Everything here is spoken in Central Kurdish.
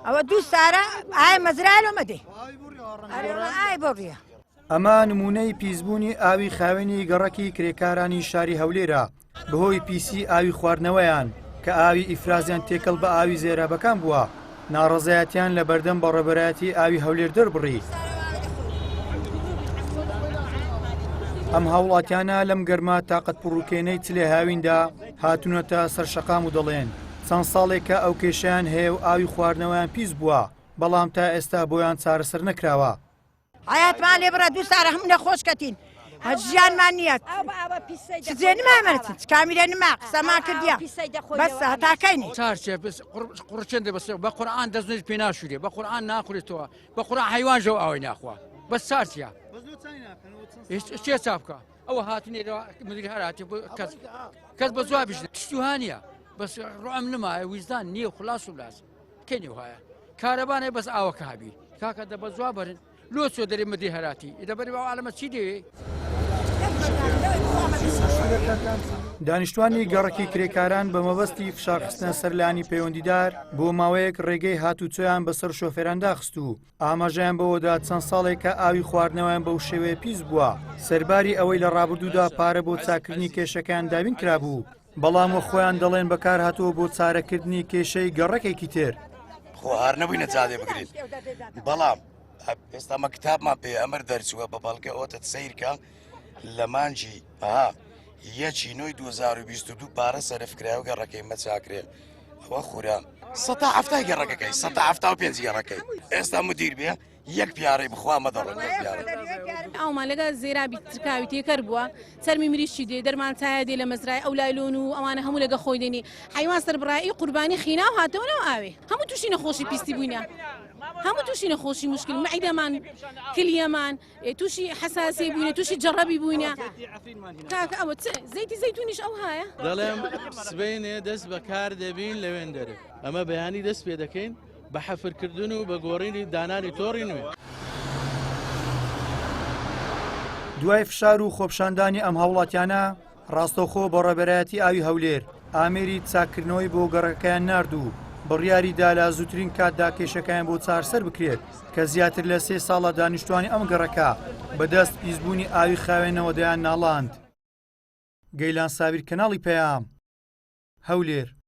ئەوە دوو سارە ئایا مەزرا لۆ مەدێ ئای بۆ ڕیە. ئەمە نموونەی پیسبوونی ئاوی خاوێنی گەڕەکی کرێکارانی شاری هەولێرە بەهۆی پیسی ئاوی خواردنەوەیان کە ئاوی ئیفرازیان تێکەڵ بە ئاوی زێرابەکان بووە ناڕەزایەتیان لە بەردەم بەڕێوەبەرایەتی ئاوی هەولێر دەربڕی. ئەم هاوڵاتیانە لەم گەرما تاقەت پڕوکێنەی چلێ هاویندا هاتوونەتە سەر شەقام و دەڵێن چەند ساڵێکە ئەو کێشەیان هەیە و ئاوی خواردنەوەیان پیس بووە بەڵام تا ئێستا بۆیان چارەسەر نەکراوە. حیاتمان لێ بڕا دوو سارە هەموو نەخۆش کەتین هەر ژیانمان نییە چ جێ نما مەرچن چ کامیرە نما قسەمان کردیە بەس هەتاکەینی چارچێ بس قڕچێن بەس بە قورئان دەستنوێژ پێ ناشورێ بە قورئان ناخورێتەوە بە قورئان حەیوان ژەو ئاوی ناخوا بەس چارچە چێ چاپکە ئەوە هاتنێ مدیر هەراتی کەس کەس بە جوابیش تشتوهانە بەس ڕۆم نمایە ویزدان نییە خلاص و لاس کەنی وایە کارەبانێ بەس ئاوەکە هەبی کاکە دە بە جواب بەرن لۆ چۆ دەرێ مدیر هەراتی ئیدە بەری بە عالەمە چی دەوێ؟ دانیشتوانی گەڕەکی کرێکاران بە مەبەستی فشارخستنە سەر لایەنی پەیوەندیدار بۆ ماوەیەک ڕێگەی هاتوچۆیان بەسەر شۆفێران داخست و ئاماژەیان بەوەدا چەند ساڵێکە ئاوی خواردنەوەیان بەو شێوەیە پیس بووە سەرباری ئەوەی لە ڕابردوودا پارە بۆ چاکردنی کێشەکەیان دابین کرابوو بەڵام وە خۆیان دەڵێن بەکارهاتووە بۆ چارەکردنی کێشەی گەڕەکێکی تر. خۆ هار نەبووینە جادێ بگرین بەڵام ئێستا مە کتابمان پێ ئەمر دەرچووە بە بەڵگە ئۆتت سیرکە لە مانجی ئەها یەکی نۆی 2022 پارە سەرف کرایە و گەڕەکەی مەچاکرێ ئەوە خورا سەتا هەفتای گەڕەکەکەی سەتا هەفتا و پێنج گەڕەکەی ئێستا مدیر بێ یەک پیارەی بخوا مەدەڕن یەک پیارە. ئاومان لەگە زێرابی ترکاوی تێکەر بووە چەرمی مریشکی دێ دەرمان تایە دێ لە مەزرای ئەو لایلۆن و ئەوانە هەموو لەگە خۆی دێنی حەیوان سەربڕایی قوربانی خیناو هاتەوە ناو ئاوێ هەموو تووشی نەخۆشی پیستی بووینە هەموو تووشی نەخۆشی مشکل مەعیدەمان کلیەمان تووشی حەساسی بووینە تووشی جەڕەبی بووینە کاکە ئەوە چ زەیتی زەیتونیش ئەو هایە دەڵێم سبەینێ دەست بەکار دەبین لەوێن دەرێ ئەمە بەیانی دەست پێ دەکەین بە حەفرکردن و بە گۆڕینی دانانی تۆڕی نوێ. دوای فشار و خۆپیشاندانی ئەم هاوڵاتیانە، ڕاستەوخۆ بەڕێوەبەرایەتی ئاوی هەولێر ئامێری چاککردنەوەی بۆ گەڕەکەکەیان نارد و بڕیاری دا لە زووترین کاتدا کێشەکەیان بۆ چارسەر بکرێت کە زیاتر لە سێ ساڵە دانیشتوانی ئەم گەڕەکە بەدەست پیسبوونی ئاوی خاوێنەوە دەیان ناڵاند. گەیلان سابیر کەناڵی پەیام، هەولێر.